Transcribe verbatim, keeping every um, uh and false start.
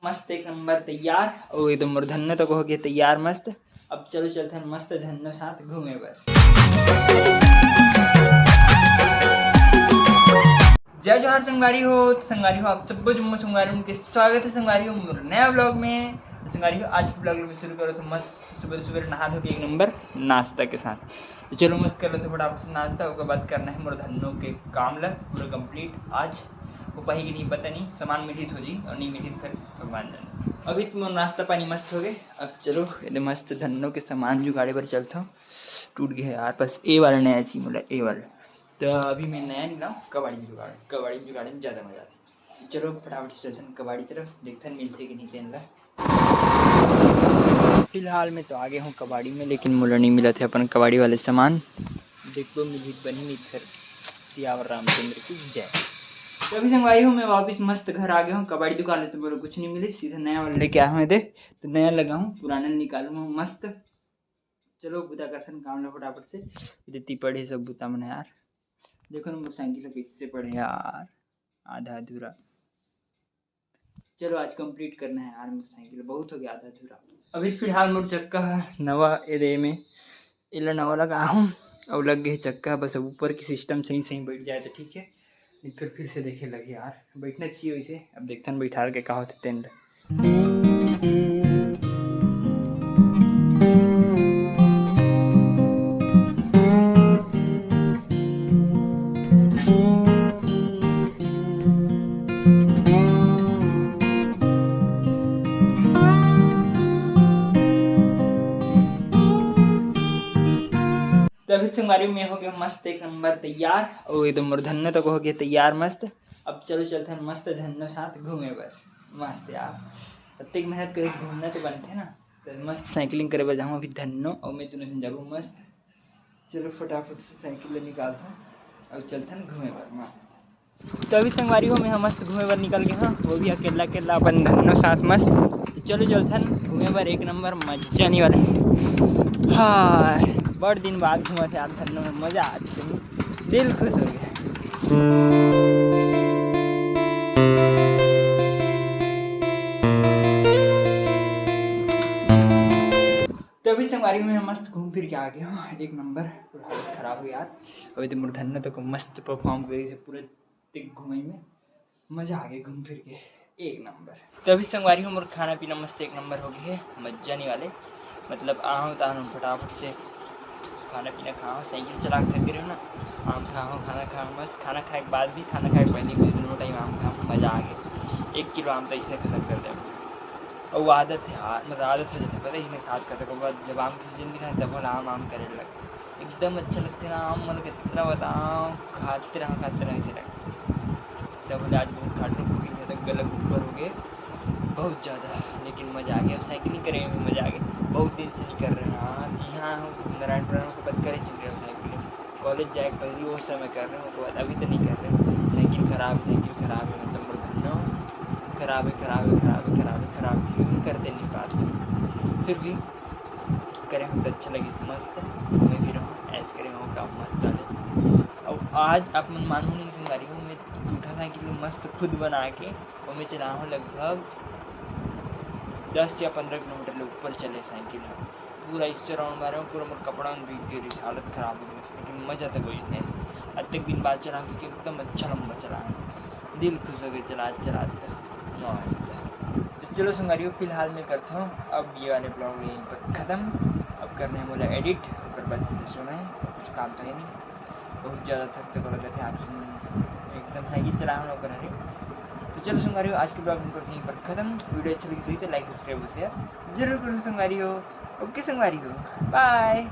मस्त एक नंबर तैयार, अउ एकदम मोर धन्नो तक हो गए तैयार मस्त। अब चलो चलथन मस्त धन्नो साथ घूमे बर। जय जोहार संगवारी हो, तो संगवारी हो आप सब्बो जम्मो संगवारी मन के स्वागत है संगवारी हो मोर नया ब्लॉग में। तो संगवारी हो आज के ब्लॉग में शुरू करो तो मस्त सुबह सुबह नहा धो के एक नंबर नाश्ता के साथ। तो चलो मस्त कर लेते फटाफट से नाश्ता, ओकर बाद करना है मोर धन्नो के काम ला पूरा कंप्लीट आज। हो पाही कि नहीं पता नहीं, सामान मिलही तो जी और नहीं मिलही तो फिर भगवान जाने। अभी तो मोर नाश्ता पानी मस्त हो गए। अब चलो एदे मस्त धन्नो के सामान जुगाड़े बर चलथो। टूट गए यार, बस ए वाला नया चाहिए मोला, ए वाला। तो अभी मैं नया नहीं लाऊँ, कबाड़ी में जुगाड़, कबाड़ी में जुगाड़े में ज़्यादा मज़ा आता है। चलो फटाफट से चलथन कबाड़ी तरफ, देखथन मिलथे कि नहीं तेन ला। फिलहाल मैं तो आ गया हूँ कबाड़ी में, लेकिन मोला नहीं मिला थे अपन कबाड़ी वाले सामान। देखो मिली बनी नहीं फिर। सियावर रामचंद्र की जय। तो अभी संगवारी हो मैं वापस मस्त घर आ गया हूँ। कबाड़ी दुकान में तो मोला कुछ नहीं मिली, सीधा नया वाला लेके आया हूँ। दे तो नया लगा हूँ, पुराना निकालूंगा मस्त। चलो बुता करथन काम ला फटाफट से। इतनी पड़े सब बुता मन यार। देखो ना मोटरसाइकिल कैसे पड़े यार, आधा अधूरा। चलो आज कंप्लीट करना है यार मोटरसाइकिल, बहुत हो गया आधा अधूरा। अभी फिलहाल मोर चक्का है नवा एदे में, एला नवा लगा हूँ। और लग गए चक्का, बस अब ऊपर की सिस्टम सही सही बैठ जाए तो ठीक है, नहीं फिर फिर से देखे लगे यार, बैठना चाहिए वैसे। अब देखथन बैठार के का होते तेन ला। तो अभी संगवारी में हो गया मस्त एक नंबर तैयार, और एकदम मोर धन्नो तक हो गया तैयार मस्त। अब चलो चलथन मस्त धन्नो साथ घूमे बर। मस्त यार, अतेक मेहनत करे घूमना तो बनथे ना। तो मस्त साइकिलिंग करे बर जाऊँ अभी धन्नो, और मैं दोनों जन जाबो मस्त। चलो फटाफट से साइकिल ले निकालथन और चलथन घूमे बर मस्त। तो अभी संगवारी हो मैं मस्त घूमे बर निकल गए हाँ, वो भी अकेला अकेला अपन धन्नो साथ मस्त। तो चलो चलथन घूमे बर, एक नंबर मजा आने वाला है। हाँ, बड़ दिन बाद घूमत हे यार धन्नो में, मजा आ गया, दिल खुश हो गया। तो अभी संगवारी में मस्त घूम फिर के आ गया हूँ, एक नंबर। पूरा हालत खराब हो यार। अभी तो मोर धन्नो तो मस्त परफॉर्म करी से पूरे तिक घुमई में, मजा आ गया घूम फिर के एक नंबर। तो अभी संगवारी हो मोर खाना पीना मस्त एक नंबर हो गया है, मजा नहीं वाले। मतलब आहूँ तो आहूँ फटाफट से खाना पीना खाऊँ, साइकिल चला के थक रहे हो ना, आम खाऊँ, खाना खाऊँ मस्त। खाना खाए के बाद भी, खाना खाए के पहले भी दोनों टाइम आम खाऊँ, मजा आ गया। एक किलो आम तो इसने खत्म कर दे। और वो आदत है यार, मतलब आदत हो जाती है, पता है इसने खाद खत्म के बाद जब आम की सीजन दिखा तब बोला आम आम करे लगे। एकदम अच्छा लगते ना आम, मतलब कितना बताऊँ, खाते रहो खाते रहो ऐसे लगते। तब बोले आज बहुत खाटू पूरी है, तो गलत ऊपर हो गए बहुत ज़्यादा, लेकिन मज़ा आ गया। साइकिलिंग करने में मज़ा आ गया, बहुत दिन से नहीं कर रहे हैं। हाँ, यहाँ नारायणपुर को बंद करे चल रहे हो साइकिलिंग। कॉलेज जाए पहले वो समय कर रहे हो, ओकर बाद अभी तो नहीं कर रहे। साइकिल खराब है, साइकिल खराब है, मतलब मोर धन्नो खराब है, खराब है, खराब है, खराब है, खराब है, लेकिन करते नहीं पाते। फिर भी करे हम तो अच्छा लगे, मस्त। मैं फिर हम ऐसे करे हो काम मस्त वाले। और आज आप मन मानू नहीं संगवारी हो, मैं जूठा साइकिल में मस्त खुद बना के और मैं चला हूँ लगभग दस या पंद्रह किलोमीटर ले ऊपर चले साइकिल में। पूरा इससे राउंड मारे हूँ, पूरा मोर कपड़ा में भीग गई, हालत खराब हो गई, लेकिन मज़ा तो कोई नहीं। अतेक दिन बाद चला क्योंकि एकदम अच्छा लंबा चला है, दिल खुश हो गया चला चला मस्त। तो चलो संगवारी हो, फिलहाल मैं करता हूँ अब ये वाले ब्लॉग यहीं पर ख़त्म। अब करने है मोला एडिट, ओकर बाद सीधे सोना है, कुछ काम तो है नहीं। बहुत ज़्यादा थक थक लगा थे आप सुन, एकदम साइकिल चलाना ओकर हरे। तो चलो संगवारी हो, आज के ब्लॉग हम करते हैं यहीं पर ख़त्म। वीडियो अच्छा लगी तो लाइक सब्सक्राइब शेयर जरूर करो संगवारी हो। ओके संगवारी हो, बाय।